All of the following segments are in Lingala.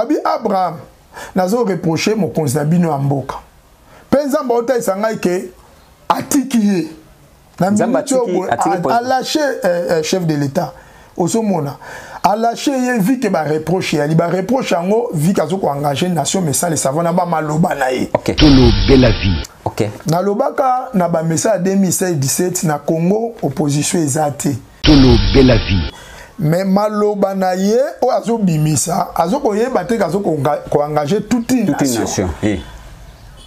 Abi Abraham, nazo reprocher mokonzi na bino ya mboka. Mpe Nzambe aotalisa ngai ke atiki ye. Na minute oyo boye alâche chef de l'État. Ozomona alâche ye vu que ba reproche yali ba reproche yango vu que azo ko engager nation mais sans le savoir na ba maloba na ye. Okay. Tolobela vie. Okay. Nalobaka na ba message 2016-17 na Congo opposition eza te. Tolobela vie. Mais maloba na ye oyo azobimisa azokoyeba te azo koengage toute une Toute une nation. Oui.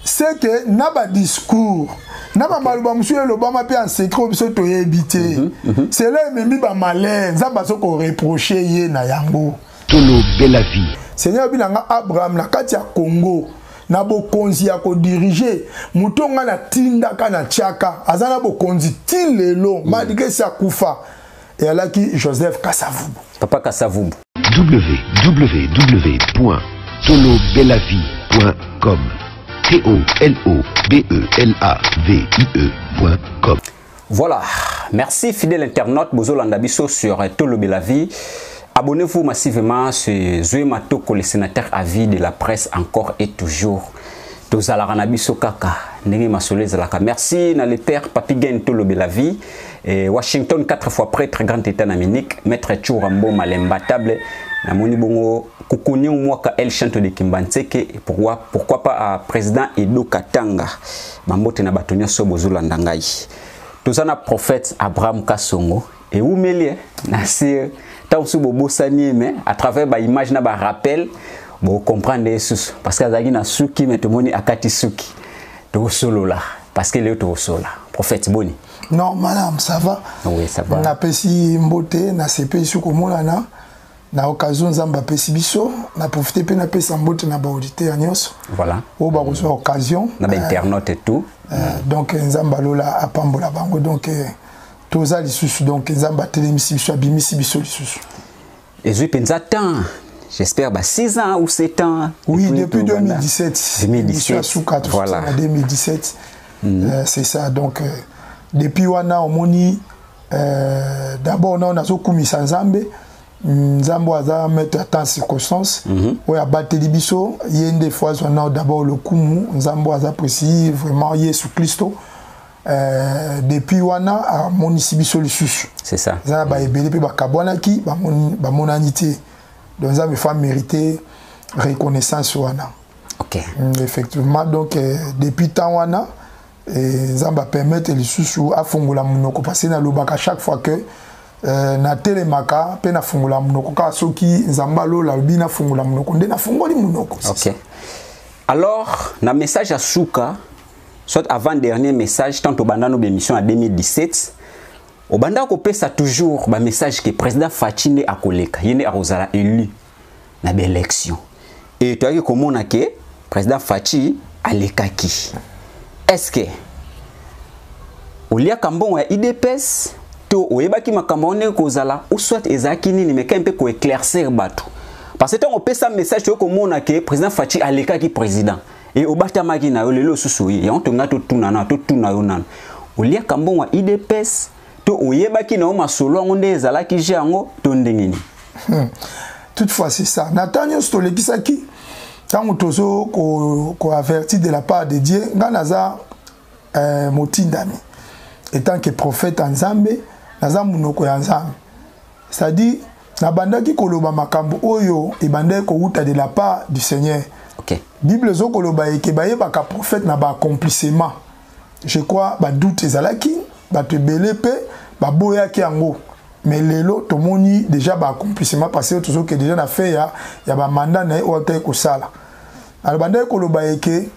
C'est que na ba discours na ba maloba mosusu elobama mpe en secret oyo biso toyebi te. Cela ememi ba malheur, Nzambe azo koreproche ye na yango. Tolobela vie. Seigneur abi na nga Abraham na kati ya Congo na bokonzi ya kodirige moto nga natindaka na tiaka aza na bokonzi ti lelo malgré si akufa, eyalaki Joseph Kasavubu. Papa Kasavubu. www.tolobelavie.com T O L O B E L A V I E point com. Voilà, merci fidèle internaute bozolanda biso sur Tolobela Vie. Abonnez-vous massivement sur Zoé Matoko, le sénateur à vie de la presse encore et toujours. Tozalaka na biso kaka ndenge masolo ezalaka. Merci na le père Papi Gen Tolobela Vie. Et Washington 4 fois prêtre grand état na Munich, maître Tchoura Mboma l'imbattable. Namoni bongo Kukuni Mwaka El Chanto de Kimbanseke et pourquoi pas à président Edo Katanga. Bambote na bato nyonso bozolanda ngai. Toza na prophète Abraham Kasongo et umeli na sir tant sous bobosani mais à travers ba image na ba rappel bo comprendre Jesus parce que azalaki na suki mais tomoni akati suki. Tosolola parce que leo tosola. Prophète boni. Non madame, ça va? Oui, ça va. Napesi mbote na sepesi komonana na occasion Nzambe apesi biso, na profiter pe napesa mbote na ba auditeur nyonso. Voilà. Oyo bakozwa occasion. Na ba internaute et tout. Donc Nzambe alola apambola bango donc toza lisusu donc Nzambe atelemisi biso abimisi biso lisusu. Ezwi penza temps. J'espère bah 6 ans ou 7 ans. Oui, depuis 2017. 2017. Souka, voilà. 2017. C'est ça. Donc depuis wana omoni d'abord on a zokumisa Nzambe. Nzambe aza mettre à temps circonstance. Oyo abateli biso ye nde fois on a d'abord le kumu Nzambe aza précis vraiment Yesu Christo. Depuis wana amonisi biso lisusu. C'est ça. Za ba ebele pe bakabwanaki bamonani te. Donc Nzambe fa mériter reconnaissance wana. OK. Effectivement donc depuis temps wana Nzambe a permettre lisusu afongola monoko parce que na lobaka chaque fois que na telemaka pe na fongola monoko ka soki Nzambe alola alobi na fongola monoko nde na fongoli monoko. OK. Alors na message à Souka soit avant dernier message tant obanda no émission en 2017 obanda ko pesa toujours ba message que président Fatshi nde akoleka yende akozala élu na ba élection et toyaki komona ke président Fatshi alekaki. Est-ce que oliaka mbongo ya IDPS to oyebaki makambo wana kozala ou soit ezalaki nini mais quand même ko éclaircir bato parce que tant opesa message toyaki komona ke président Fatshi alekaki président et obatamaki na yo lelo susu ye yango tonga totuna na totuna yo nanu oliaka mbongo ya IDPS to oyebaki na yo masolo yango nde ezalaki je yango to ndenge nini? Toutefois c'est ça. Nathan nyonso tolekisaki ntango tozo ko avertir de la part de Dieu nga naza motindami étant que prophète en Nzambe naza monoko ya Nzambe. C'est-à-dire nabandaki koloba makambo oyo ebandaki kowuta de la part du Seigneur. OK. Bible ezo koloba eke bayebaka prophète na ba accomplissement. Je crois ba doute ezalaki bato ebele pe baboyaki yango. Mais lelo tomoni déjà ba accomplissement parce que tozo ke déjà na fait ya ba mandat na ye oyo ataki kosala. Alors bandaki koloba eke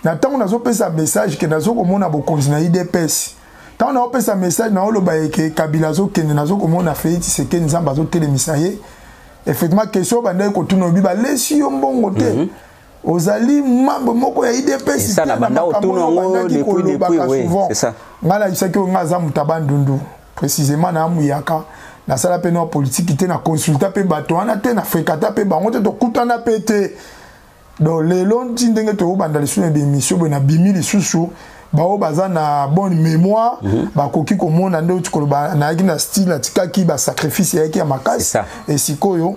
na ntango nazopesa message ke nazokomona bokonzi na IDPS. Ntango nazopesa message na oloba eke Kabila azokende nazokomona Félix Tshisekedi Nzambe azotelemisa ye. Effectivement question bandaki kotuna obi balesi yo mbongo te. Ozali membre moko ya IDPS C'est ça, te, na na banda makambo otuna oyo yango bandaki kolobaka depuis, oui, souvent. c'est ça. Nga nayebisaki oyo nga aza moto ya Bandundu. Précisément na Muyaka. Nasala pe na politique te, na consulta pe bato wana te, na fréquenta pe bango te, tokutana pe te. Donc lelo nti ndenge tokobanda lisusu na émission boye, na bimi lisusu, Baoyo baza na bonne mémoire bakoki komona nde outi koloba. Nayaki na style, natikaki basacrifice eyaki ya makasi. E sikoyo,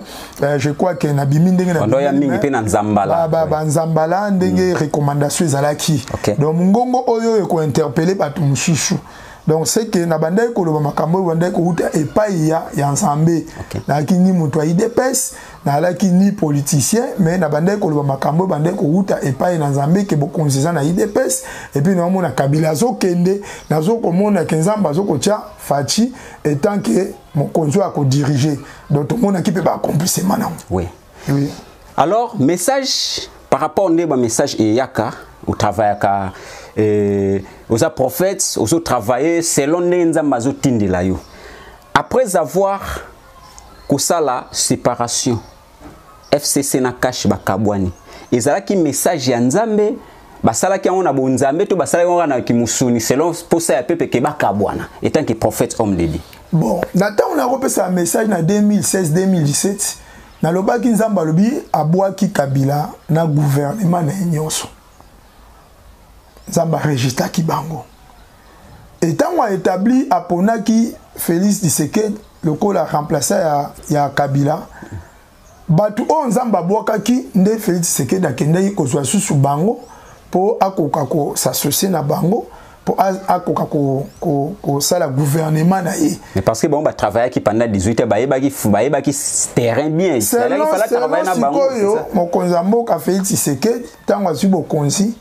je crois que nabimi ndenge ya mingi mpe na nzambala. Banzambala ndenge recommandation ezalaki. Donc mongongo oyo ekointerpeller bato mosusu. Donc c'est que na bandaki koloba makambo oyo bandaki kouta epai ya Nzambe. Nayaki ni moto ya UDPS, nayalaki ni politicien, mais na bandaki koloba makambo oyo bandaki kouta epai na Nzambe, ke bokonzi eza na UDPS. Et puis naomona Kabila azokende, nazokomona ke Nzambe azokotia Fatshi étant que mokonzi oyo akodiriger. Donc tomonaki mpe baaccomplissement nango. Oui. Alors, message par rapport nde bamessage eyaka, otravaillaka, oza prophète, ozotravailler selon ndenge Nzambe azotindela yo. Après avoir kosala séparation, FCC na CACH bakabwani, ezalaki message ya Nzambe? Basalaki yango na bonzambe to basalaki yango na kimusuni, selon posa ya pepe ke bakabwana? Étant que prophète, homme de Dieu. Bon, na ntango nakopesa message na 2016 2017, nalobaki Nzambe alobi abwaki Kabila na gouvernement na ye nyonso. Nzambe arejetaki bango. Ntango aétabli, aponaki Félix Tshisekedi lokola remplaçant ya Kabila. Bato oyo Nzambe abwakaki nde Félix Tshisekedi akendaki kozwa susu bango mpo akoka kos'associer na bango, mpo akoka kosala gouvernement na ye. Mais parce que bango batravaillaki pendant 18 ans, bayebaki terrain bien. Sikoyo mokonzi ya mboka Félix Tshisekedi, ntango azwi bokonzi,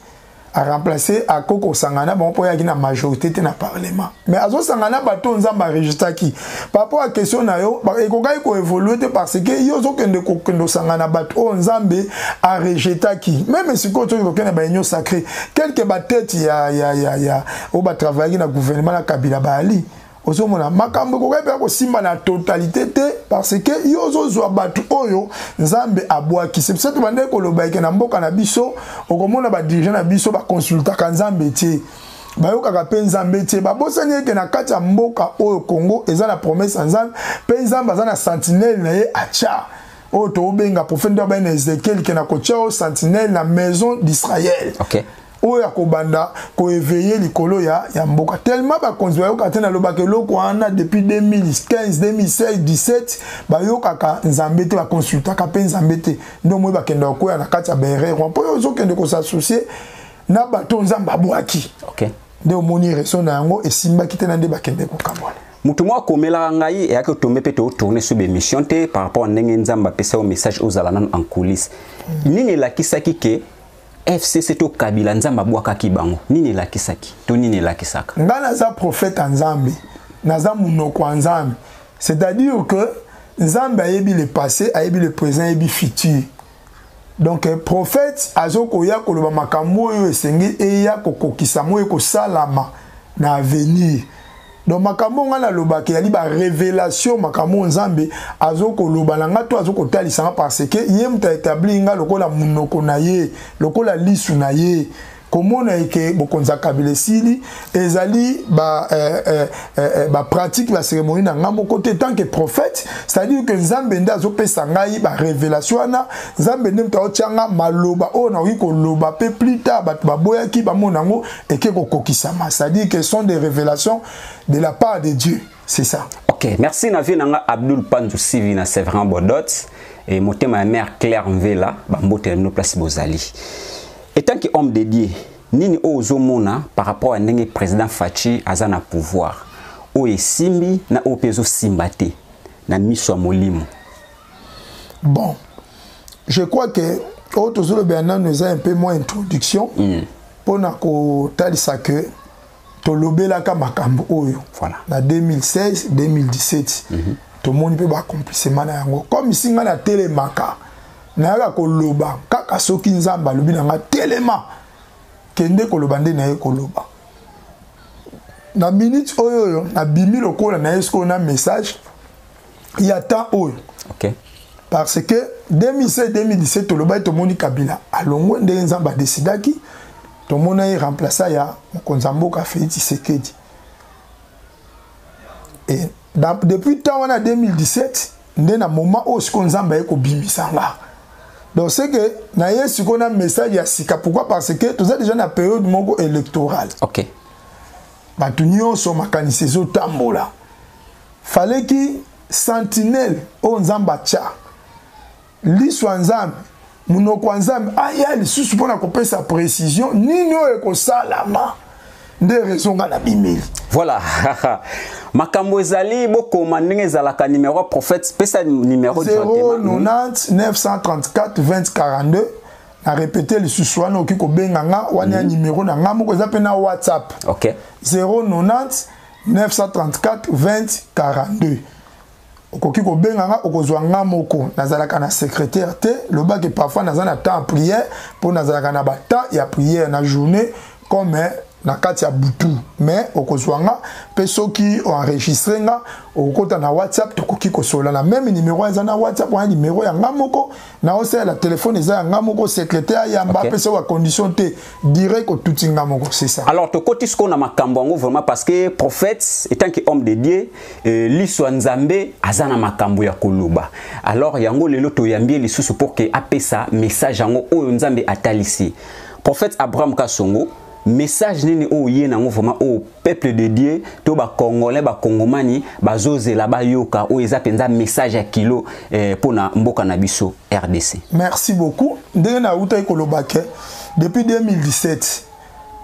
aremplace, akoki kosangana na bango mpo oyaki na majorité te na parlement, mais azosangana na bato Nzambe arejetaki. Par rapport à question na yo, ekokaki koévoluer te, parce que yo ozokende kokende osangana na bato oyo Nzambe arejetaki. Même sikoyo soki kokende baunion sacrée, quelque batete ya oyo batravaillaki na gouvernement na Kabila bayali, ozomona makambo ekoki mpe kosimba na totalité te, parce que yo ozozwa bato oyo Nzambe abwaki. C'est pour ça tobandeki koloba eke na mboka na biso, okomona badirigeant na biso baconsultaka Nzambe te, bayokaka mpe Nzambe te. Babosani eke na kati ya mboka oyo Congo eza na promesse ya Nzambe, mpe Nzambe aza na sentinelle na ye atya, oyo tobenga prophète nde abai na Ezekiel ke na kotia oyo sentinelle na maison d'Israël, oyo akobanda koéveiller likolo ya mboka. Tellement bakonzi bayokaka te. Nalobaka eloko wana depuis 2015, 2016, 17. Bayokaka Nzambe te, baconsultaka mpe Nzambe te. Nde omoi bakendaka koya na kati ya baerreur, mpo oyo ozokende kos'associer na bato Nzambe abwaki. Nde omoni raison na yango esimbaki te na nde bakende kokabwana. Moto moko akomelaka ngai, eyaki otombe mpe totourne sur bémission te par rapport à ndenge Nzambe apesa yo message, ozala nano en coulisse. Nini elakisaki ke FCC to Kabila, Nzambe abwakaki bango? Nini elakisaki to nini elakisaka? Ngai naza prophète ya Nzambe, naza monoko ya Nzambe, c'est-à-dire que Nzambe ayebi le passé, ayebi le présent, ayebi futur. Donc prophète azokoya koloba makambo oyo esengi eya kokokisama, oyo ekosalama na avenir. Donc makambo ngai nalobaka eyali barévélation, makambo Nzambe azokoloba na ngai to azokotalisa nga, parce que ye moto aétablir nga lokola monoko na ye, lokola lisu na ye. Komona eke bokonzi ya Kabila esili, ezali bapratique, ba bacérémonie na ngai moko te tant que prophète. C'est-à-dire que Nzambe nde azopesa ngai barévélation wana, Nzambe nde moto aotia nga maloba oyo nakoki koloba, mpe plus tard bato baboyaki, bamona yango eke kokokisama. C'est-à-dire que sont des révélations de la part de Dieu, c'est ça. Ok, merci na vie nanga Abdul Panzu Sivi na Séverin Bodot et motema ya mère Claire Mvela, bambote na bino place bozali. Étant que homme de Dieu, nini oyo ozomona par rapport à ndenge président Fatshi aza na pouvoir, oyo esimbi na oyo mpe ezosimba te na miso ya molimo? Bon, je crois que oyo tozolobela nano eza un peu moins introduction mpona kotalisa ke tolobelaka makambo oyo na 2016 2017. Tomoni mpe baaccomplissement na yango. Comme si ngai natelemaka, nayaka koloba kaka soki Nzambe alobi na nga telema, kende koloba, nde naye koloba. Na minute oyo nabimi lokola naye sikoyo na message ya temps oyo, parce que 2016 2017 tolobaki, tomoni Kabila alongwe ndenge Nzambe adesidaki, tomona ye remplaça ya mokonzi ya mboka Félix Tshisekedi. Et depuis temps wana 2017 nde na moment oyo sikoyo Nzambe aye kobimisa nga. Donc c'est que naye sikoyo na message ya sika. Pourquoi? Parce que toza déjà na période moko électorale. Bato nyonso makanisi ezotambola. Faleki sentinelle oyo Nzambe atya, liso ya Nzambe, monoko ya Nzambe, aya lisusu mpona kopesa précision nini oyo ekosalama. Nde raison nga na bimeli. Voilà, makambo ezali bokoma ndenge ezalaka. Numéro prophète, pesa numéro. 090 934 20 42. Na répété lisusu wana, okoki kobenga nga wana ya numéro na nga moko, eza mpe na WhatsApp. 090 934 20 42. Okoki kobenga nga, okozwa nga moko. Nazalaka na secrétaire te. Lobaki parfois naza na temps ya prière, mpo nazalaka na batemps ya prière na journée comme na kati ya butu, mais okozwa nga mpe soki oenregistre nga, okokota na WhatsApp, tokoki kosolola na même numéro. Eza na WhatsApp wana, numéro ya nga moko naosalela telefone, eza ya nga moko. Secrétaire ayamba, apesa bacondition te, direct otuti nga moko, c'est ça. Alors tokoti sikoyo na makambo yango vraiment, parce que prophète étant que homme de Dieu, liso ya Nzambe, aza na makambo ya koloba. Alors yango lelo toyambi ye lisusu pour ke apesa message yango oyo Nzambe atalisi. Prophète Abraham Kasongo, message nini oyo ye nango vraiment oyo peuple de Dieu to bacongolais, bakongomani bazozela bayoka, oyo eza mpenza message ya kilo mpona mboka na biso RDC? Merci beaucoup. Ndenge nautaki koloba ke depuis 2017,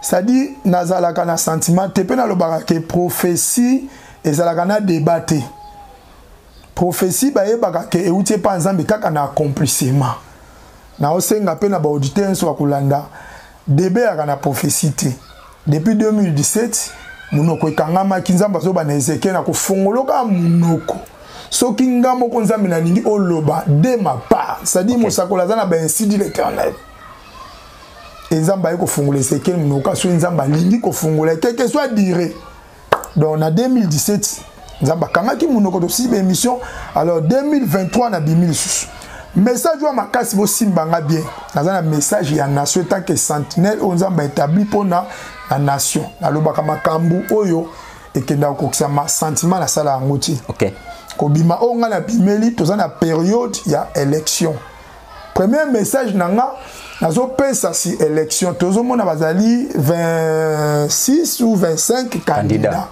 c'est-à-dire nazalaka na sentiment te, mpe nalobaka ke prophétie ezalaka na débat te. Prophétie bayebaka ke euti epa Nzambe kaka na accomplissement. Naosenga mpe na baauditeur nyonso bakolanda, débat eyaka na prophétie te. Depuis 2017 monoko ekangamaki. Nzambe azoba na Ezekiel na kofongoloka monoko, soki nga moko Nzambe nalingi oloba de ma part, c'est-à-dire mosakoli aza na bainsi dit l'Éternel. E Nzambe aye kofungola Ezekiel monoko soki Nzambe alingi kofungola, quelque soit dire. Donc na 2017 Nzambe akangaki monoko, tosisi baémission. Alors 2023 nabimi lisusu message oyo makasi. Bosimbanga bien, naza na message ya nation en tant que sentinelle oyo Nzambe aétabli mpona na nation. Nalobaka makambo oyo ekendaka kokokisama, sentiment nasala yango ti kobima oyo ngai nabimeli. Toza na période ya élection. Premier message na nga nazopesa si élection, tozomona bazali 26 ou 25 candidats.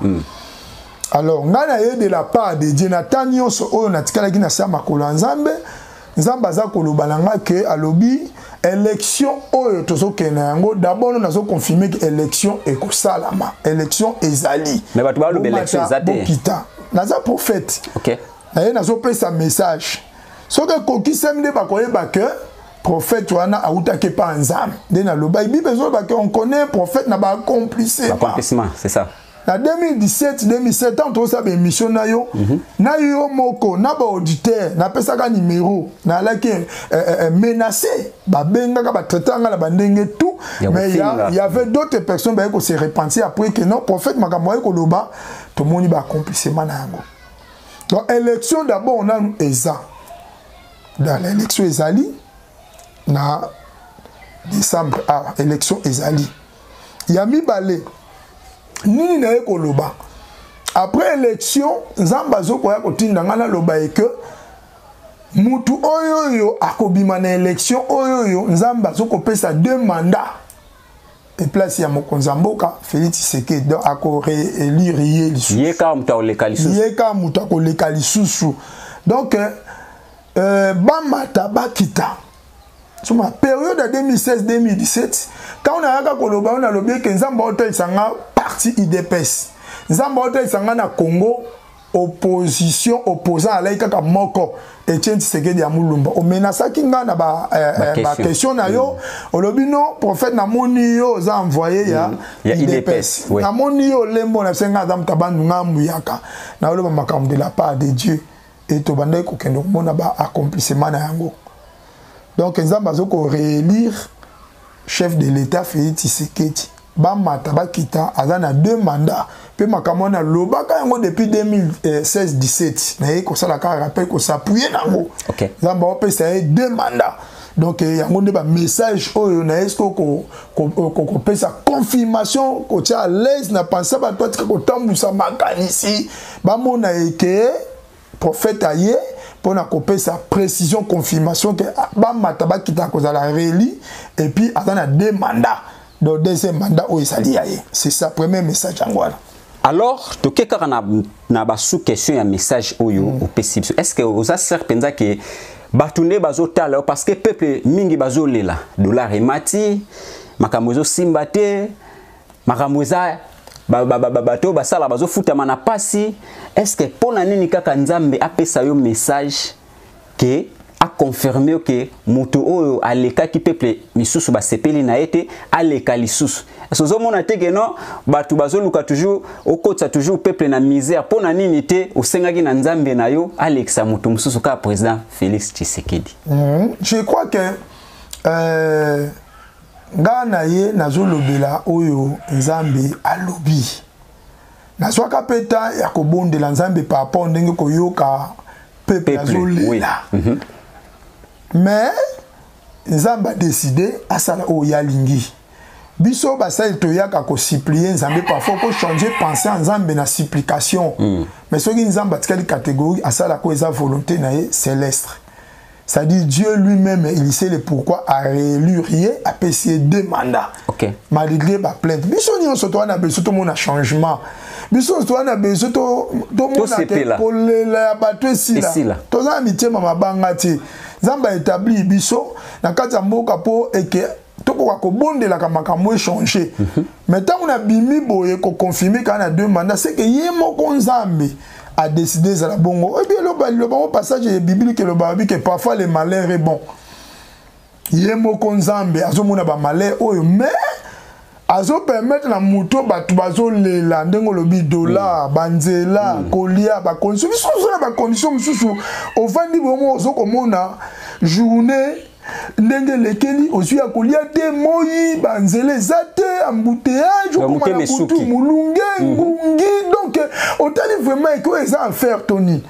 Alors ngai naye de la part de Dieu. Na temps nyonso oyo natikalaki na se ya makolo ya Nzambe, Nzambe aza koloba na nga ke alobi élection oyo tozokende na yango, d'abord nazoconfirme ke élection ekosalama, élection ezali. Mais bato baloba élection eza te. Bokita, naza prophète. Naye nazopesa message, soki ekokisami nde bakoyeba ke prophète wana awutaki epa Nzambe. Nde nalobaki, Bible ezoloba ke on connaît prophète na baaccomplissement. Accomplissement, c'est ça. Na 2017, 2007, ntango tozosala baémission na yo, na yo moko na baauditeur, napesaka numéro, nalaki menacé, babengaka, batraite nga na bandenge tout. Mais y avait d'autres personnes baye kose repentir après que non, prophète, makambo aye koloba, tomoni baaccomplissement na yango. Donc élection d'abord nanu eza dans l'élection ezali na décembre awa. Élection ezali ya mibale. Nini naye koloba après élection? Nzambe azokoya kotinda ngai naloba eke mutu oyo oyo akobima na élection oyo oyo Nzambe azokopesa deux mandats e place ya mokonzi ya mboka Félix Tshisekedi. Donc akoréélire ye lisusu. Ye kaka moto akoleka lisusu. Ye kaka moto akoleka lisusu. Donc bamata, bakita, soma période ya 2016, 2017, ntango nayaka koloba oyo, nalobi eke Nzambe aotalisa nga parti UDPS. Nzambe aotalisa nga na Congo opposition, opposant alai kaka moko, Etienne Tshisekedi ya Mulumba. Omenasaki nga na baquestion na yo. Olobi non, prophète, namoni yo oza envoyé ya UDPS, namoni yo olembo na biso. Nga aza moto abandu, nga mbuyaka, naoloba makambo de la part de Dieu e tobandaki kokende komona baaccomplissement na yango. Donc Nzambe azokoréélire chef de l'État Félix Tshisekedi. Bamata, bakita, aza na deux mandats. Mpe makambo wana alobaka yango depuis 2016, 17, naye kosala kaka rappel, kos'appuyer nango. Nzambe aopesa ye deux mandats. Donc yango nde bamessage oyo naye siko kopesa confirmation, kotia à l'aise na pensa bato batika kotambusa makanisi, bamona eke prophète aye. mpona kopesa précision, confirmation ke bamata bakita kozala réélu et puis aza na deux mandats, donc deuxième mandat oyo ezali ya ye. C'est ça premier message yango wana. Alors toke kaka na ba sous question ya message oyo opesi biso. Est ce que oza sûr mpenza ke bato nde bazotala yo? Parce que peuple mingi bazolela, dollar emati, makambo ezosimba te, makambo eza bato oyo basala bazofutama na pasi. Est ce que mpo na nini kaka Nzambe apesa yo message ke aconfirme ke moto oyo alekaki, peuple misusu basepeli na ye te, aleka lisusu? Est ozomona te ke non, bato bazoluka toujours okotisa toujours peuple na misère? Mpo na nini te osengaki na Nzambe na yo alekisa moto mosusu, kaka président Félix Tshisekedi? Je crois que ngai na ye nazolobela oyo Nzambe alobi. Nazwaka mpe ta ya kobondela Nzambe par rapport ndenge koyoka peuple azolela. Mais Nzambe adécider asala oyo ye alingi. Biso basali toyaka kosupplier Nzambe, parfois kochanger pensée ya Nzambe na supplication. Mais soki Nzambe atikali catégorie, asalaka oyo eza volonté na ye céleste, c'est-à-dire Dieu lui-même, il sait le pourquoi a réélu ye, apesi ye deux mandats. Malgré baplainte, biso nyonso toza na besoin tomona changement. Biso nyonso toza na besoin tomona ke kolela ya bato esila. Toza na mitema mabanga te. Nzambe aétablir biso na kati ya mboka mpo eke tokoka kobondelaka makambo echanger. Mais ntango nabimi boye koconfirmer kaka na deux mandats, c'est que ye moko Nzambe a décidé ezala bongo. Oyebi eloba liloba ngo, passage biblique elobaka bi ke parfois le malheur est bon. Ye moko Nzambe azomona bamalheur oyo, mais azopermettre na moto bato bazolela ndenge olobi, dollar, banzela, kolia, bacondition. Biso ozo na bacondition mosusu, ovandi bomo, ozokomona journée ndenge elekeli, ozwi ya kolia te, moi banzela eza te, embouteillage, okoma na butu, molunge, ngungi. Donc otali vraiment eke oyo eza enfer to nini?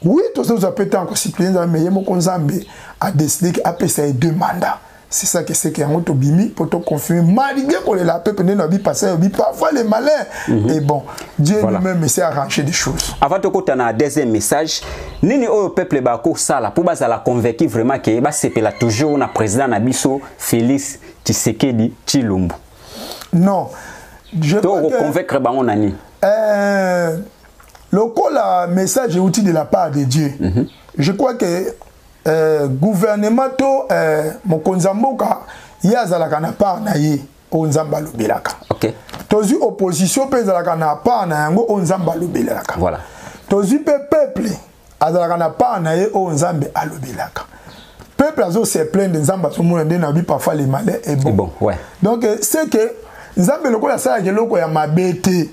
Oui, tozozwa mpe ntango kosupplier Nzambe, mais ye moko Nzambe adécider ke apesa ye deux mandats. C'est ça que c'est que yango tobimi mpo toconfirme malgré kolela peuple. Ndenge nabi passé yobi, parfois le malheur est bon. Dieu lui-même essaie arranger des choses. Avant tokota na deuxième message, nini oyo peuple bakosala mpo bazala convaincu vraiment ke basepela toujours na président na biso Félix Tshisekedi Tshilombo? Non, je to convaincre bango na nini? Lokola message euti de la part de Dieu, je crois que gouvernement to mokonzi ya mboka, ye azalaka na part na ye oyo Nzambe alobelaka. Tozwi opposition mpe ezalaka na part na yango oyo Nzambe alobelaka. Tozwi mpe peuple, azalaka na part na ye oyo Nzambe alobelaka. Peuple azo se plaindre, Nzambe azomona. Nde na bi parfois le malheur est bon. Bon, ouais. Donc c'est que Nzambe lokola asalaka eloko ya mabe te,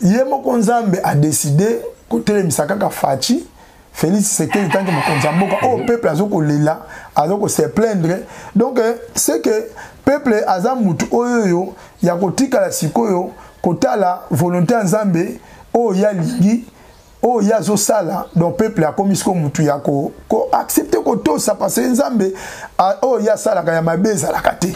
ye moko Nzambe adécider kotelemisa kaka Fatshi, Félix Tshisekedi, tant que mokonzi ya mboka oyo peuple azokolela, azokose plaindre. Donc c'est que peuple aza mutu oyo oyo ya kotikala sikoyo kotala volonté ya Nzambe oyo ye alingi, oyo ye azosala. Donc peuple akomi sikoyo mutu ya koaccepter, kotosa, parce que Nzambe oyo ye asalaka ya mabe ezalaka te.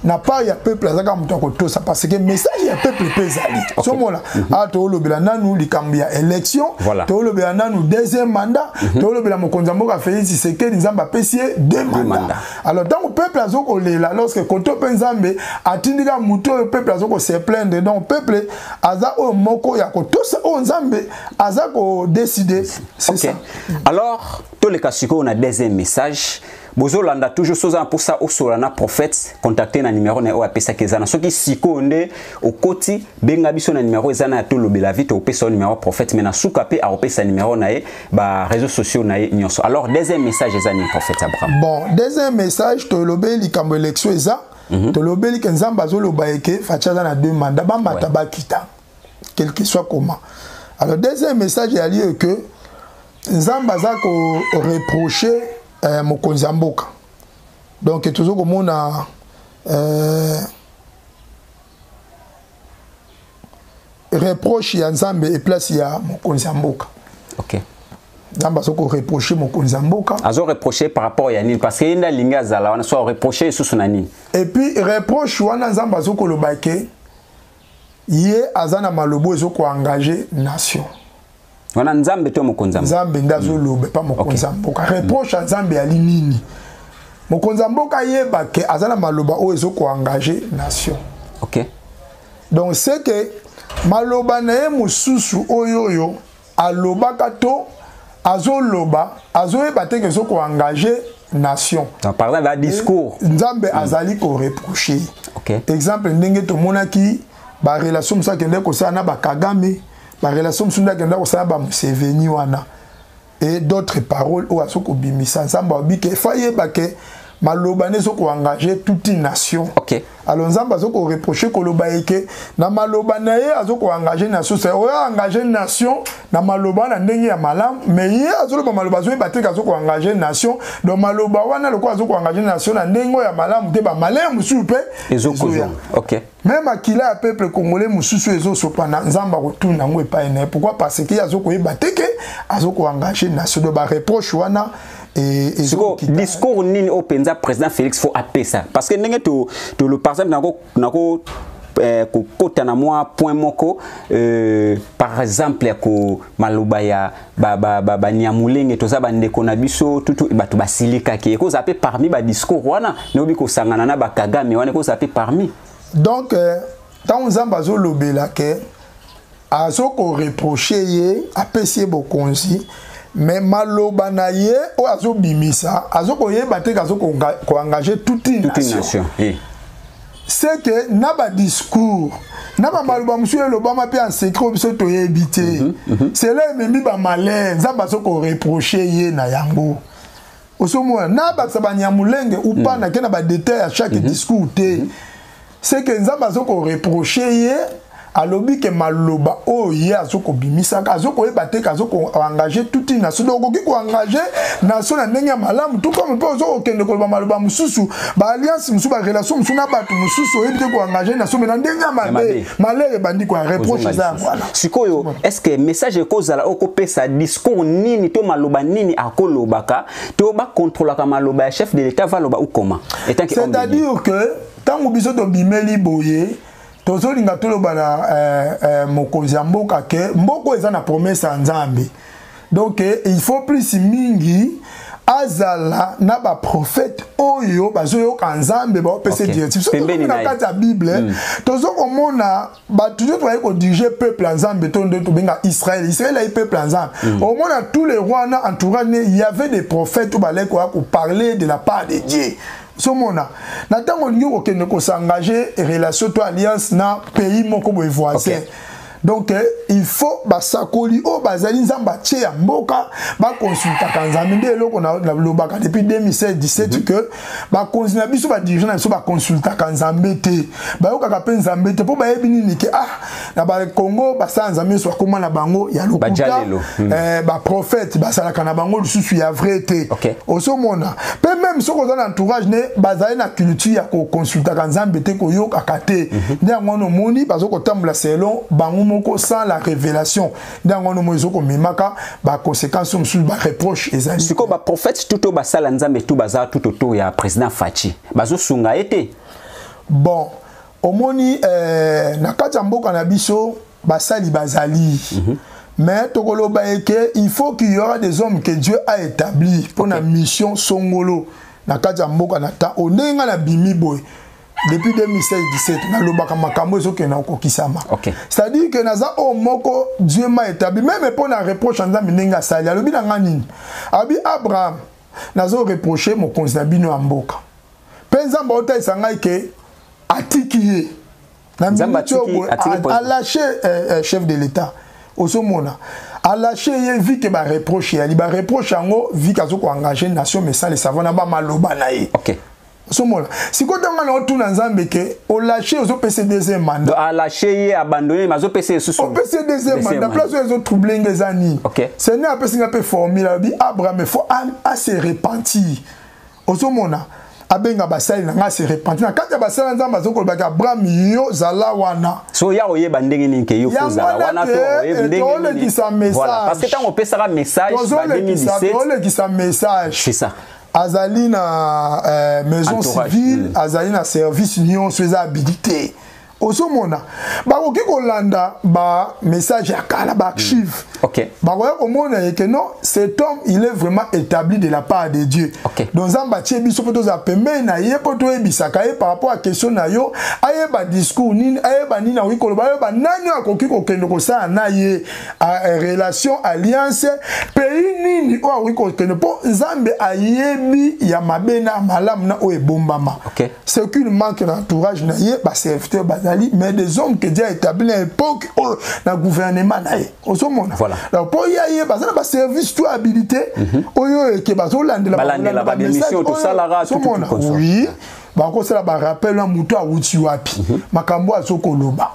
Na part ya peuple, azaka moto ya kotosa, parce que message ya peuple mpe ezali. Somona awa toolobela nanu likambo ya élection, toolobela nanu deuxième mandat, toolobela mokonzi ya mboka Félix Tshisekedi, Nzambe apesi ye deux mandats. Alors ntango peuple azokolela, lorsque koto mpe Nzambe atindika motu oyo peuple azokose plaindre, donc peuple aza oyo moko ya kotosa oyo Nzambe aza kodécider, c'est ça. Alors toleka sikoyo na deuxième message. Bozolanda toujours. Soza na mposa osola na prophète, contacte na numéro na ye oyo apesaki eza na. Soki sikoyo nde okoti, benga biso na numéro eza na ya Tolobela Vie, tokopesa yo numéro prophète, mais na suka mpe akopesa numéro na ye, baréseaux sociaux na ye nyonso. Alors deuxième message eza nini, prophète Abraham? Bon, deuxième message, tolobeli likambo élection eza. Tolobeli ke Nzambe azoloba eke Fatshi aza na deux mandats, bamata, bakita, quel que soit comment. Alors deuxième message eyali que Nzambe aza koreprocher mokonzi ya mboka. Donc tozo komona reproche ya Nzambe eplace ya mokonzi ya mboka. Nzambe azo koreprocher mokonzi ya mboka. Azo reprocher par rapport ya nini? Parce que ye nde alingi azala wana, so areprocher lisusu na nini? Et puis reproche wana, Nzambe azo koloba ke ye aza na malobo ezo koengager nation. Wana Nzambe to mokonzi? Nzambe nde azoloba epa mokonzi ya mboka. Reproche ya Nzambe yali nini? Mokonzi ya mboka ayeba ke aza na maloba oyo ezokoengage nation. Donc c'est que maloba na ye mosusu oyo oyo alobaka to azoloba, azoyeba te ke ezokoengage nation. Donc, par exemple, discours. Nzambe azali koreproche. Exemple, ndenge tomonaki barelation mosusu akende kosala na bakagame, barelation mosusu nde akende kosala bamuseveni wana et d'autres paroles oyo azokobimisa. Nzambe alobi ke fa yeba ke maloba nde ezokoengage toute une nation. Alors Nzambe azokoreproche koloba ye ke na maloba na ye azokoengage nation. Se oyo engage nation na maloba na ndenge ya malamu, mais ye azoloba maloba azoyeba te ke azokoengage nation. Donc maloba wana lokola azokoengage nation na ndenge oyo ya malamu te, bamalere mosusu mpe ezokozwa. Même makila ya peuple congolais mosusu ezosopana, Nzambe akotuna yango epai na ye. Pourquoi? Parce que ye azokoyeba te ke azokoengage nation. Donc bareproche wana. Sikoyo discours nini oyo mpenza président Félix faut apesa? Parce que ndenge to, to, par exemple nako kokota na mwa point moko, par exemple ya ko maloba ya banyamulenge, toza bandeko na biso tutu, bato basilikaki, ekozala mpe parmi badiscours wana nayobi kosangana na bakagame wana, ekozala mpe parmi. Donc ntango Nzambe azolobela ke azokoreproche ye, apesi ye bokonzi, mais maloba na ye oyo azobimisa azokoyeba te ke azokoengage toute une nation. Nation. C'est que na badiscours na bamaloba mosusu elobama mpe en secret oyo biso toyebi te, cela ememi bamalere, Nzambe azokoreproche ye na yango. Osomona na bakisa banyamulenge ou pas, nake na badetail ya chaque discours te. C'est que Nzambe azokoreproche ye, alobi ke maloba oyo ye azokobimisaka azokoyeba te ke azokoengage toute une nation. Donc okoki koengage nation na ndenge ya malamu, tout comme mpe ozokokende koloba maloba mosusu, baalliance mosusu, barelation mosusu na bato mosusu, oyebi te koengage nation mais na ndenge ya mabe, malere ebandi koya, reproche eza yango wana. Sikoyo est ce que message ekozala oyo kopesa discours nini to maloba nini akolobaka to bakontrolaka maloba ya chef de l'État valoba ou comment? C'est-à-dire que ntango biso tobimeli boye, tozolinga toloba na mokonzi ya mboka ke mboka eza na promesse ya Nzambe. Donc il faut plus mingi azala na baprophète oyo bazoyoka Nzambe, baopesa directive. Soki na kati ya Bible, tozokomona bato nyonso baye kodirige peuple ya Nzambe, to nde tobenga Israël. Israël ayi peuple ya Nzambe. Omona tous les rois na entourage ne, il y avait des prophètes oyo balaki koya koparler de la part de Dieu. Somona na ntango olingi kokende kosengage relation to alliance na pays moko boye voisin, donc il faut basakoli oyo bazali Nzambe atie ya mboka bakonsultaka Nzambe. Nde eloko nalobaka depuis 2016 17 que bakonzi na biso, badirigeant na biso, bakonsultaka Nzambe te, bayokaka mpe Nzambe te, mpo bayebi nini? Ke ah, na bakongo basala Nzambe nyonso bakóma na bango ya lokuta, baprophète basalaka na bango lisusu ya vrai te. Ozomona mpe même soki oza na entourage ne, bazali na culture ya kokonsultaka Nzambe te, koyokaka te. Nde yango wana omoni bazokotambola selon bango moko, sans la révélation. Nde yango wana omoni ezokomemaka baconséquence mosusu, bareproche ezali. Sikoyo baprophète tuto basala Nzambe tu baza tout autour ya président Fatshi, bazosunga ye te? Bon, omoni na kati ya mboka na biso basali bazali, mais tokoloba eke il faut qu'il y aura des hommes que Dieu a établi pour na mission songolo na kati ya mboka. Na ta o ndenge nga nabimi boye depuis 2016 17, nalobaka makambo ezokende kokokisama. C'est-à-dire que naza oyo moko Dieu m'a établi. Même mpo na reproche ya Nzambe, ndenge asali, alobi na nga nini? Alobi: "Abraham, nazo reproche mokonzi na bino ya mboka." Mpe Nzambe aotalisa ngai ke atiki ye na minute oyo boye, alâche chef de l'État. Ozomona alâche ye, vu ke bareproche yali bareproche yango, vu ke azokoengage nation, mais sans le savoir, na bamaloba na ye. Ozomona sikoyo ntango na otuna Nzambe ke olâche, ozopesa deuxième mandat. Alâche ye, abandonné, mais azopesa lisusu. Opesi deuxième mandat, place oyo ezotrouble nga eza nini? Seigneur apesi nga mpe formule, alobi: "Abraham, faut ase repentir." Ozomona abenga basali na nga ase repentir. Na kati ya basali ya Nzambe azokolobaki: "Abraham, yo zala wana." So ya oyeba ndenge nini ke yo kozala wana? Tolekisa message. Parce que ntango opesaka message ba 2017. Tolekisa message. C'est ça. Azali na maison civile, azali na service nyonso eza habilité. Ozomona, bakoki kolanda ba message ya kala, ba archive. Bakoya komona ye que non, cet homme, il est vraiment établi de la part de Dieu. Donc Nzambe atie biso mpo tozala pembeni na ye, mpo toyebisaka ye par rapport à question na yo, ayeba discours nini, ayeba nini akoki koloba, ayeba nani oyo akoki kokende kosala na ye relation, alliance, pays nini oyo akoki kokende, mpo Nzambe ayebi ya mabe na malamu na oyo ebombama. Ce qu'il manque na entourage na ye, baserviteur bazali, mais des hommes que Dieu a établi na époque oyo na gouvernement na ye, ozomona. Donc mpo ye ayeba, aza na baservice to habilité oyo eke bazolandela. Balandela baémission tosalaka. Ozomona, oui, bakosala barappel na moto awuti wapi, makambo azokoloba.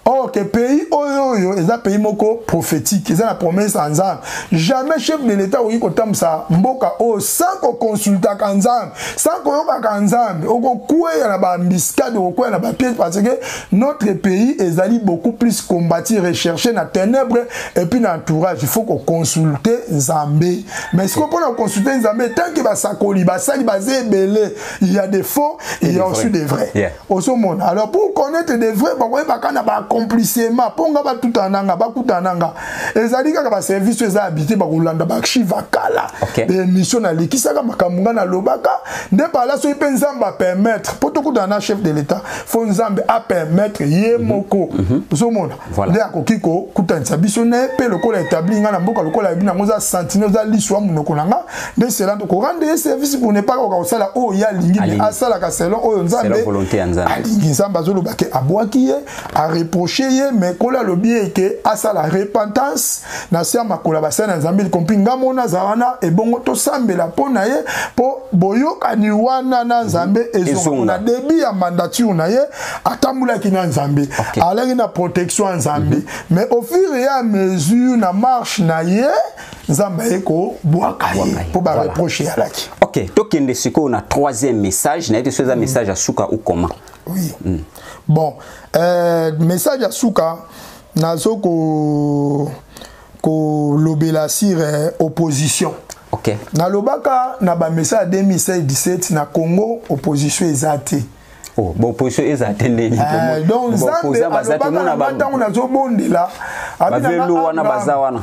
Or que pays oyo eza pays moko prophétique, eza na promesse ya Nzambe. Jamais chef de l'État okoki kotambusa mboka oyo sans koconsultaka Nzambe, sans koyokaka Nzambe. Okokweya na baembuscade, okokweya na bapiège, parce que notre pays ezali beaucoup plus combattu, recherché na ténèbre et puis na entourage. Il faut koconsulte Nzambe. Mais sikoyo, mpona koconsulte Nzambe, tant que basakoli basali baza ebele, il y a des faux et il y a aussi des vrais. Ozomona, alors pour connaître des vrais, bakoyebaka na baaccomplissement. Mpo nga batutana nanga, bakutana nanga, ezali kaka baservice oyo eza habité, bakolanda baarchive akala, baémission nalekisaka, makambo nga nalobaka. Nde pala soki mpe Nzambe apermettre mpo tokutana na chef de l'État, faut Nzambe apermettre ye moko. Ozomona, nde akoki kokutanisa biso na ye. Mpe lokola établi nga na mboka, lokola yebi nango, oza sentinelle, oza liso ya monoko na nga, nde sela korendre ye service pour ne pas koka kosala oyo ye alingi, mais asalaka selon oyo Nzambe alingi. Nzambe azoloba ke abwaki ye, areproche ye, mais kolo alobi ye ke asala repentance na se ya makolo ya basali na Nzambe, y compris nga mona aza wana. Ebongo tosambela mpo na ye, mpo boyokani wana na Nzambe ezonga. Na début ya mandature na ye, atambolaki na Nzambe, alaki na protection ya Nzambe, mais au fur et à mesure na marche na ye, Nzambe aye kobwaka ye mpo bareproche eyalaki. Ok, tokende sikoyo na troisième message. Nayebi te so eza message ya suka ou comment. Oui, bon, message ya suka, nazo kolobela sur opposition. Nalobaka na bamessage ya 2016 17, na Congo opposition eza te. Oh, bon, opposition eza te ndeni? Donc Nzambe alobaka na ntango nazobondela. Bavelu wana baza wana.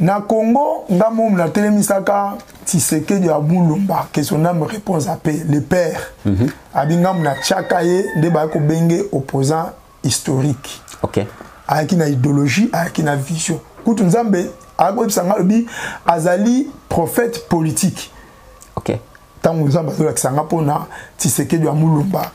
Na Congo, nga momu natelemisaka Tshisekedi ya Mulumba, que son âme repose en paix, le père. Abi ngambu natiaka ye nde baye kobenge opposant historique. Ayaki na idéologie, ayaki na vision. Kutu Nzambe akoyebisa nga, alobi azali prophète politique. Ntango Nzambe azolakisa nga mpona Tshisekedi ya Mulumba,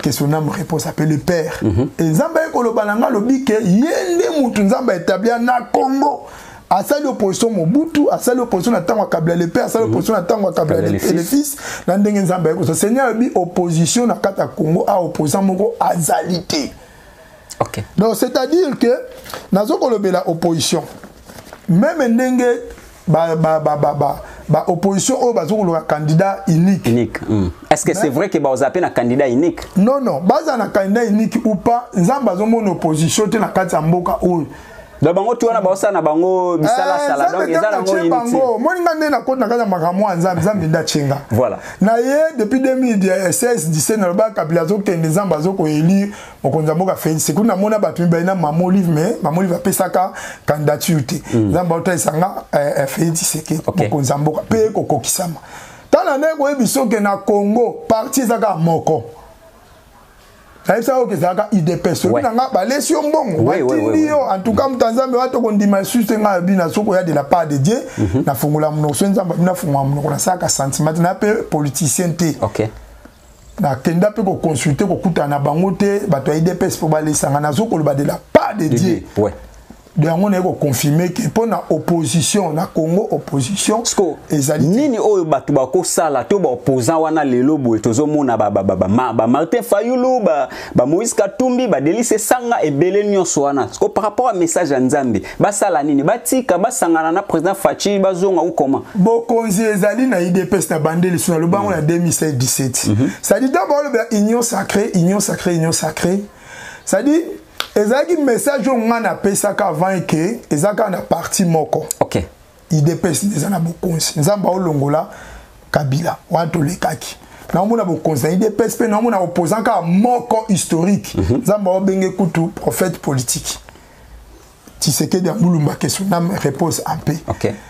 que son âme repose en paix, le père, e Nzambe aye koloba na nga, alobi ke ye nde mutu Nzambe aétablir na Congo. Asali opposition Mobutu, asali opposition na ntango ya Kabila le père, asali opposition na ntango ya Kabila le fils. Na ndenge Nzambe aye kosa, Seigneur alobi opposition na kati ya Congo, a opposant moko azali te. Donc c'est à dire que nazo kolobela opposition, même ndenge ba ba ba ba ba ba opposition oyo bazokoloka candidat unique. Unique. Est-ce que c'est vrai que baoza mpe na candidat unique? Non, baza na candidat unique ou pas, Nzambe azomona opposition te na kati ya mboka oyo. Donc bango tu wana baosala na bango bisalasala, donc eza nango inutile. Omoni nga nde nakoti na kati ya makambo ya Nzambe, Nzambe nde atie nga. Na ye depuis 2016 17, nalobaka Kabila azokende, Nzambe azokoélire mokonzi ya mboka Félix. Kuna namona bato mibale na Mama Olive, mais Mama Olive apesaka candidature te. Nzambe aotalisa nga Félix Tshisekedi mokonzi ya mboka, mpe ekokokisama. Tala ndenge koyebi soki na Congo parti eza kaka moko, nayebisaka oyo ezalaka UDPS. Soki na nga balesi yo mbongo, batindi yo, en tout cas moto ya Nzambe wa tokondima lisusu te. Ngai abi na soki oya de la part de Dieu, nafungola monoko. So Nzambe abi nafungola monoko, nasalaka sentiment te, na mpe politicien te. Nakenda mpe koconsulte, kokutana na bango te, bato ya UDPS mpo balesanga. Nazokoloba de la part de Dieu. De yango naye koconfirme ke mpo na opposition na Congo, opposition ezali. Nini oyo bato bakosala to baopposant wana lelo boye? Tozomona bamartin Fayulu, bamoïse Katumbi, badelly Sesanga, ebele nyonso wana. Siko par rapport à message ya Nzambe, basala nini? Batika, basangana na président Fatshi, bazonga ou comment? Bokonzi ezali na UDPS. Na bandeli so nalobango na 2016 17, c'est-à-dire ntango balobela union sacrée, union sacrée, union sacrée, c'est-à-dire ezalaki message oyo ngai napesaka avant ke eza kaka na parti moko. UDPS eza na bokonzi, Nzambe aolongola Kabila wana, tolekaki. Naomona bokonzi na UDPS mpe naomona opposant kaka moko historique. Nzambe aobenge kutu prophète politique. Tshisekedi ya Mulumba, que son âme repose en paix.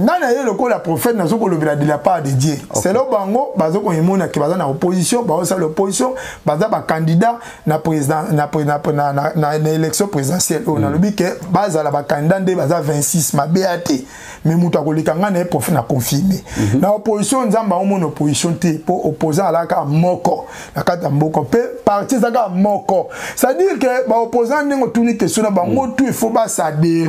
Nga na ye lokola prophète, nazo kolobela de la part de Dieu. Selon bango, bazo komona ke baza na opposition, bazosala opposition, baza ba candidat na président na élection présidentielle. Oyo nalobi ke bazala ba candidat nde baza 26, mabe ya te. Mais moto akoleka, nga na ye prophète na confirmé. Na opposition, Nzambe aomona opposition te, mpo opposant alaka moko na kati ya mboka mpe parti eza kaka moko. C'est-à-dire que baopposant, ndenge otuni question na bango, tout il faut baadhérer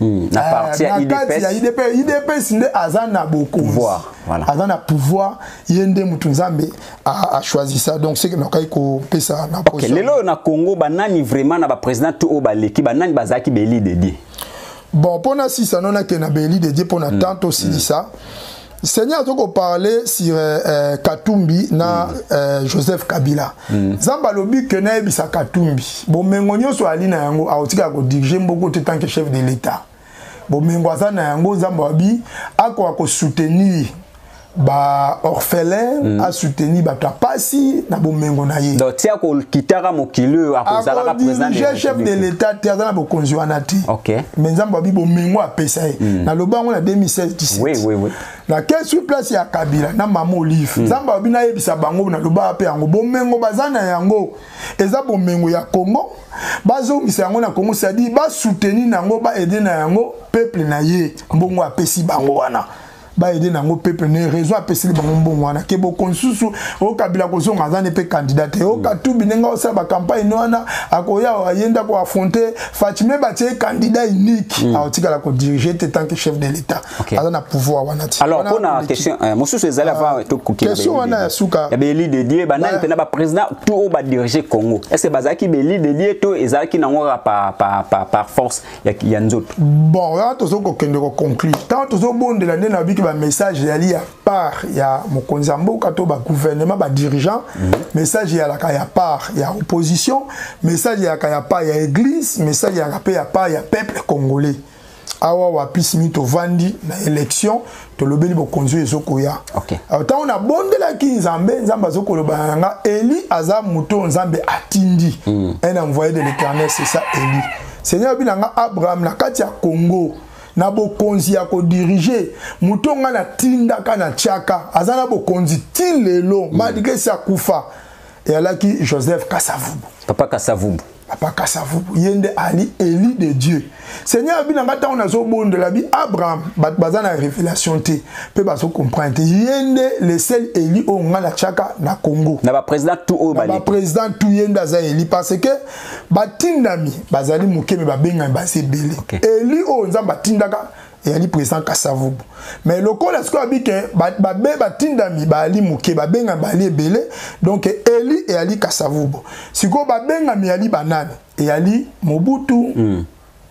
Na parti ya na kati ya IDPS. IDPS. IDPS nde aza na bokonzi. Pouvoir, voilà. Aza na pouvoir, ye nde motu Nzambe achoisisa. Donc ce que nakoki kopesa na Ok, lelo oyo na Congo, banani vraiment na baprésident tout oyo baleki, banani bazalaki baélu de Dieu? Bon, mpona sisa no, nakende na baélu de Dieu mpona temps tosilisa. Seigneur azokoparle sur Katumbi na Joseph Kabila. Nzambe alobi ke nayebisa Katumbi, bomengo nyonso ali na yango, akotikala kodirige mboka te tant que chef de l'État. Bomengo aza na yango, Nzambe abi akoka kosoutenir baorphelin, asoutenir bato ya pasi na bomengo na ye. Donc tia kokitaka mokili oyo, akozalaka président de la Akodirige chef de République. l'État te, aza na bokonzi wana te. Mais Nzambe abi bomengo apesa ye, naloba yango na 2016 17. oui oui oui Na ke sur place ya Kabila na mama Olive, Nzambe abi nayebisa bango, naloba mpe yango, bomengo baza na yango eza bomengo ya Congo, bazongisa yango na Congo, c'est-à-dire basoutenir na yango, baaider na yango peuple na ye. Mbongo apesi bango wana, baaider na yango peuple na ye. Raison apesili bango mbongo wana ke bokonzi susu oyo Kabila kozonga, aza ne mpe candidat te. Oyo Katumbi, ndenge osala bacampagne wana, akoya aye nde koaffronter Fatshi, me batie candidat unique, akotikala kodirige te tant que chef de l'État. Aza na pouvoir wana te. Alors, mpona question mosusu ezali avant tokokende Question wana ya suka. Ya baélu de Dieu, banani mpena baprésident tout oyo badirige Congo? Est ce que bazalaki baélu de Dieu to ezalaki nango kaka par force ya nzoto? Bon, wana tozo kokende koconclure. Ntango tozobondela, nde nabiki bamessage ezali ya part ya mokonzi ya mboka to bagouvernement, badirigeant. Message eyalaka ya part ya opposition, message eyalaka ya part ya église, message eyalaka mpe ya part ya peuple congolais. Awa wapisi mingi, tovandi na élection, tolobeli bokonzi oyo ezokoya. Alors, ntango nabondelaki Nzambe, Nzambe azokoloba na nga, Eli aza moto oyo Nzambe atindi, un envoyé de l'Éternel, c'est ça Eli. Seigneur abi na nga, Abraham, na kati ya Congo, na bokonzi ya kodirige, moto nga natindaka, na tiaka, aza na bokonzi ti lelo, malgré esi akufa, eyalaki Joseph Kasavubu. Papa Kasavubu. Papa Kasavubu, ye nde ali élu de Dieu. Seigneur abi na nga, ntango nazobondela bi, Abraham, bato baza na révélation te mpe bazocomprendre te, ye nde le seul élu oyo nga natiaka na Congo. Na baprésident tout oyo Na baleki. Baprésident tout, ye nde aza élu, parce que batindami bazali moke, me babengami baza ebele. Élu oyo Nzambe atindaka eyali président Kasavubu. Mais lokola sikoyo abi ke babe batindami bayali moke, babengami bayali ebele, donc élu eyali Kasavubu. Sikoyo babengami eyali banani? Eyali Mobutu,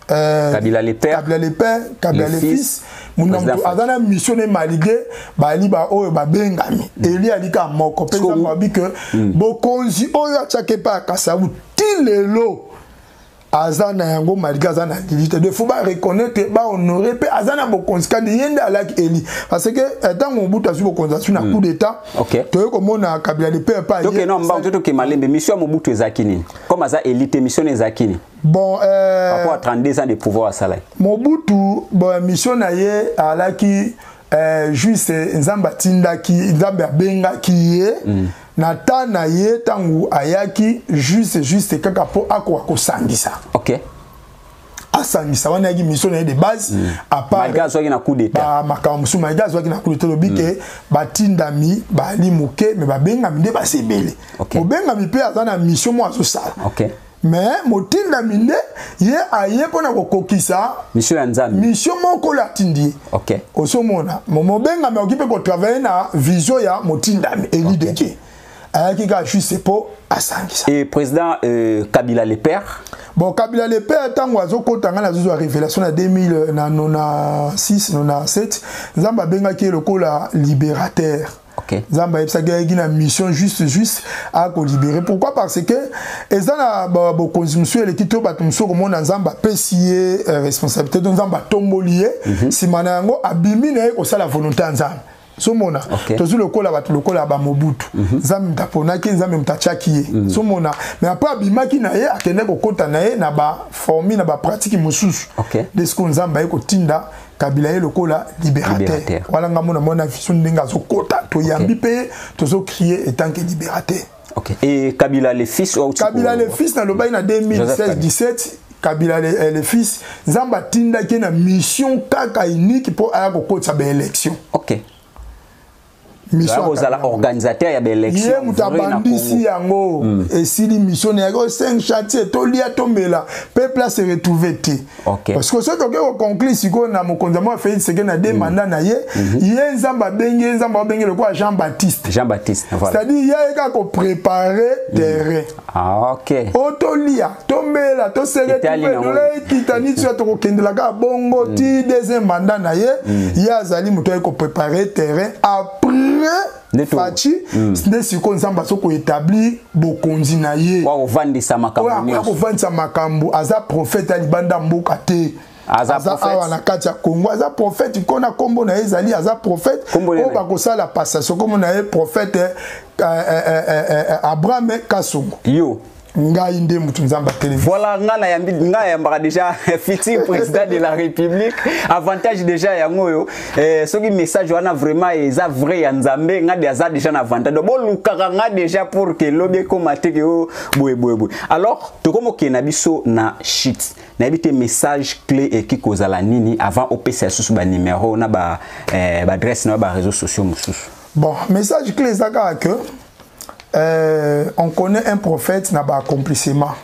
Kabila le père. Kabila le père, Kabila Le le fils, fils. Muna Président moto aza na mission ne, malgré bayali ba oyo babengami, élu ali kaka moko. Mpe Nzambe abi ke bokonzi oyo atiaki epai ya Kasavubu, ti lelo aza na yango, malgré aza na lili te. De faut bareconnaître, bahonore mpe aza na bokonzi kandi ye nde alaki élu, parce que ntango Mobutu azwi bokonzi, azwi na coup d'état. Toye komona Kabila le père pa. Toke no mbango, toke malembe. Mission ya Mobutu ezalaki nini? Comme aza élu te, mission ezalaki nini Bon, par rapport à 32 ans de pouvoir asalaki? Mobutu, bon, mission na ye alaki juste Nzambe atindaki, Nzambe abengaki ye na ta na ye. Ntango ayaki, juste kaka mpo akoka kosangisa. Asangisa wana ayaki mission na ye de base. À part Malgré azwaki na coup d'état. Makambo mosusu, malgré azwaki na coup d'état. Lobi ke batindami bali moke, me babengami nde basi ebele. Mobengami mpe aza na mission mo azosala. Mais motindami nde ye aye mpona kokokisa mission ya Nzambe. Mission moko oyo atindi ye. Ozomona, mobengami akoki mpe kotravaille na vision ya motindami. Élu de Dieu ayaki kaka juste mpo asangisa. Et président Kabila le père? Bon, Kabila le père, ntango azokota, ngai nazozwa révélation na 2000 na 96 97, Nzambe abengaki ye lokola libérateur. Nzambe ayebisaki, ayaki na mission juste akolibérer. Pourquoi? Parce que eza na bokonzi mosusu eleki to bato mosusu, komona Nzambe apesi ye responsabilité to Nzambe atomboli ye, nsima na yango abimi na ye kosala volonté ya Nzambe. Somona okay. Tozwi lokola bato lokola bamobutu. Nzambe moto aponaki, Nzambe moto atiaki ye. Somona, mais après abimaki na ye, akende kokɔta na ye na baformi na bapratique mosusu. Nde sikoyo Nzambe aye kotinda Kabila ye lokola libérateur. Wana nga mona mona vision ndenge azokɔta, toyambi mpe ye, tozocrie etant que libérateur. Ok. Et Kabila le fils ou Kabila le fils, nalobaki na 2016 17, Kabila le fils, Nzambe atindaki ye na mission kaka unique mpo aya kokotisa baélection. Mission kozala organisateur ya baélection. Ye moto abandisi yango. Esili mission na yaki 5 chantier, tolia, tomela, peuple ase retrouve te. Parce que soki tokoki koconclure sikoyo na mokonzi ya mwa Félix Tshisekedi na deux mandat na ye, ye Nzambe abengi ye, Nzambe abengi lokola Jean Baptiste. Jean Baptiste, voilà. C'est-à-dire ye aye kaka kopréparer terrain. Ah, ok. O tolia, tomela, tosere, ekita niti oyo tokokendela kaka bongo ti deuxième mandat na ye. Ye azali moto aye kopréparer terrain. Après Fatshi nde sikoyo Nzambe azo koétablir bokonzi na ye. Kovandisa makambo nyonso. Kovandisa makambo. Aza prophète ya libanda mboka te. Aza awa na kati ya Congo. Aza prophète nkona nkombo na ye ezali, aza prophète oyo bakosala passation. Nkombo na ye prophète Abraham Kasongo. Yo. Ngai nde mutu Nzambe atelemi. Voilà, nga na yambi, nga yambaka déjà futur président de la République. Avantage déjà yango oyo, soki message wana vraiment eza vrai ya Nzambe, nga de aza déjà na avantage. Donc bolukaka nga déjà pour que lobi ekoma te ke o boye boye boye. Alors tokomokende na biso na shit. Nayebi te message clé eki kozala nini avant opesa lisusu banuméro na baadresse na baréseaux sociaux mosusu. Bon, message clé eza kaka que on connaît un prophète na baaccomplissement.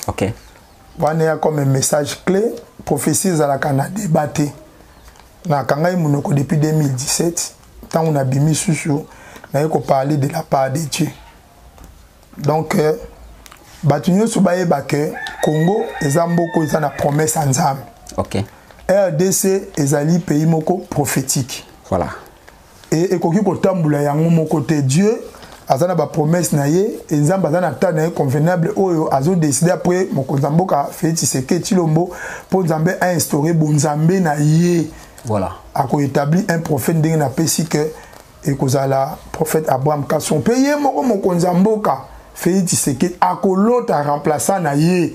Wana ya comme message clé. Prophétie ezalaka na débat te. Nakangai monoko depuis 2017. Ntango nabimi susu, naye koparler de la part de Dieu. Donc bato nyonso bayeba ke Congo eza mboka eza na promesse ya Nzambe. RDC ezali pays moko prophétique. E ekoki kotambola yango moko te. Dieu aza na bapromesse na ye e Nzambe aza na temps na ye convenable oyo azodécider après mokonzi ya mboka Félix Tshisekedi Tshilombo, mpo Nzambe ainstaure bonzambe na ye. Akoétablir un prophète ndenge napesi ke ekozala prophète Abraham Kasongo. Mpe ye moko mokonzi ya mboka Félix Tshisekedi akolota remplaçant na ye,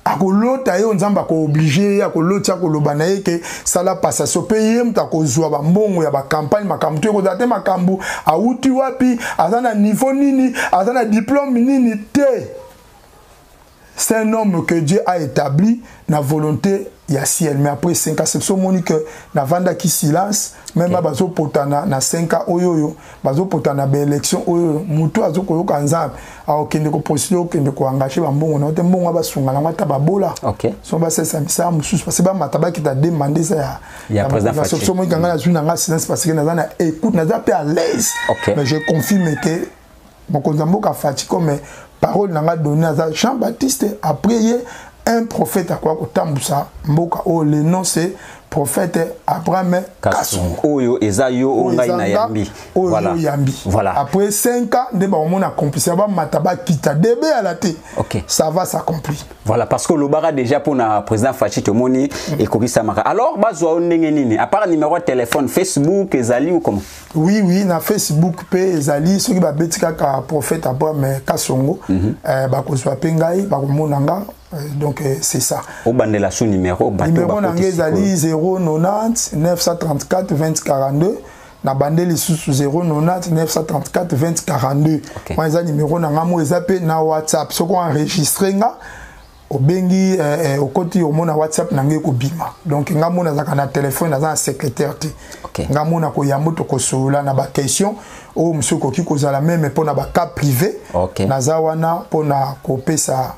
akolota ye oyo Nzambe akoobliger ye, akoloti, akoloba na ye ke sala passation. Mpe ye moto akozwa bambongo ya bacampagne. Makambo to ekozala te makambo awuti wapi, aza na niveau nini, aza na diplôme nini te. C'est un homme que Dieu a établi na volonté ya ciel. Mais après 5 ans, c'est omoni que navandaki silence. Même bazopota na 5 ans oyo, oyo bazopota na baélection oyo, motu azokoyoka Nzambe, akokende kopostuler, okende koengager bambongo na yo te. Mbongo basunga nango ata babola, so basalisa misala mosusu, parce bamata bakita demande eza ya président. So omoni kanga nazwi na nga silence parce que naza na écoute, naza mpe à l'aise. Mais je confirme ke mokonzi ya mboka Fatshi, comme parole na nga donné, aza Jean Baptiste. Après ye, un prophète akoka kotambusa mboka oyo, le nom c'est prophète Abraham Kasongo. Oyo eza yo oyo ngai na yambi. Oyo yambi. Après 5 ans nde bakomona accomplissement, bamata bakita debe ala te. Ça va s'accomplir. Voilà, parce que lobaka déjà mpona président Fatshi, tomoni ekokisamaka. Alors bazwa yo ndenge nini à part numéro ya téléphone? Facebook ezali ou comment? Oui, na Facebook mpe ezali. Soki babeti kaka prophète Abraham Kasongo, bakozwa mpe ngai, bakomona nga. Donc c'est ça. Obandela su numéro. Bato numéro na ngai ezali 090 934 20 42. Na bande lisusu, 090 934 20 42. Wana eza numéro na nga mo eza mpe na WhatsApp. Soki oenregistre nga, obengi, okoti, omona WhatsApp na ngai ekobima. Donc nga mo nazalaka na telefone, naza na secrétaire te. Nga mo na koyambo, tokosolola na baquestion oyo mosusu ekoki kozala, même mpona bacas privé. Naza wana mpona kopesa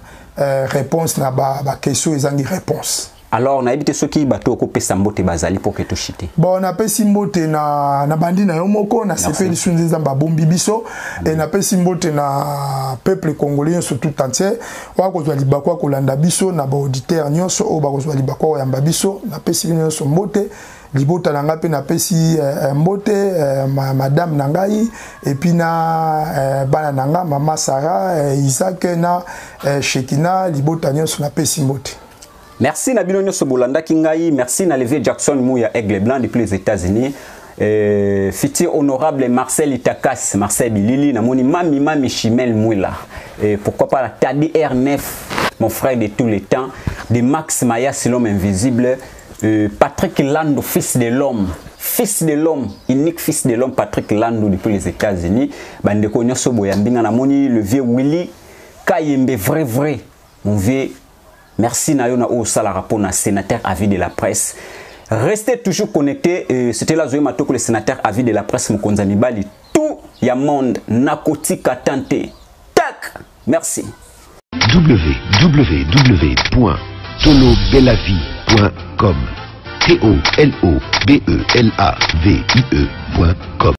réponse na baquestion ezangi réponse. Alors nayebi te soki bato okopesa mbote bazali mpo ke toshite. Bon, napesi mbote na bandi na yo moko, nasepeli su nde Nzambe abombi biso. E napesi mbote na peuple congolais nyonso tout entier oyo akozwa libaku akolanda biso, na baauditeur nyonso oyo bakozwa libaku akoyamba biso. Napesi bino nyonso mbote. Libota na ngai mpe napesi mbote, madame na ngai et puis na bana na ngai, mama Sara, Isaac na Shekina. Libota nyonso napesi mbote. Merci na bino nyonso bolandaki ngai. Merci na Levier Jackson Mouya Aigle Blanc depuis les États-Unis. Euh, futur honorable Marcel Itakas, Marcel Bilili, namoni Mami Mami Chimel Mouila. Et pourquoi pas la Tadi R9, mon frère de tous les temps, de Max Maya, c'est l'homme invisible, euh, Patrick Lando, fils de l'homme. Fils de l'homme, unique fils de l'homme, Patrick Lando depuis les États-Unis. Bandeko nyoso boyambinga namoni le vieux Willy Kayembe vrai vrai, mon vieux. Merci na yo na oyo osalaka mpo na sénateur à vie de la presse. Restez toujours connectés. Euh, c'était là Zoé Matoko, le sénateur à vie de la presse Mokonza Mibali. Tout ya monde nakotika tante. Tac. Merci. www.tolobelavie.com T O L O B E L A V I E.com.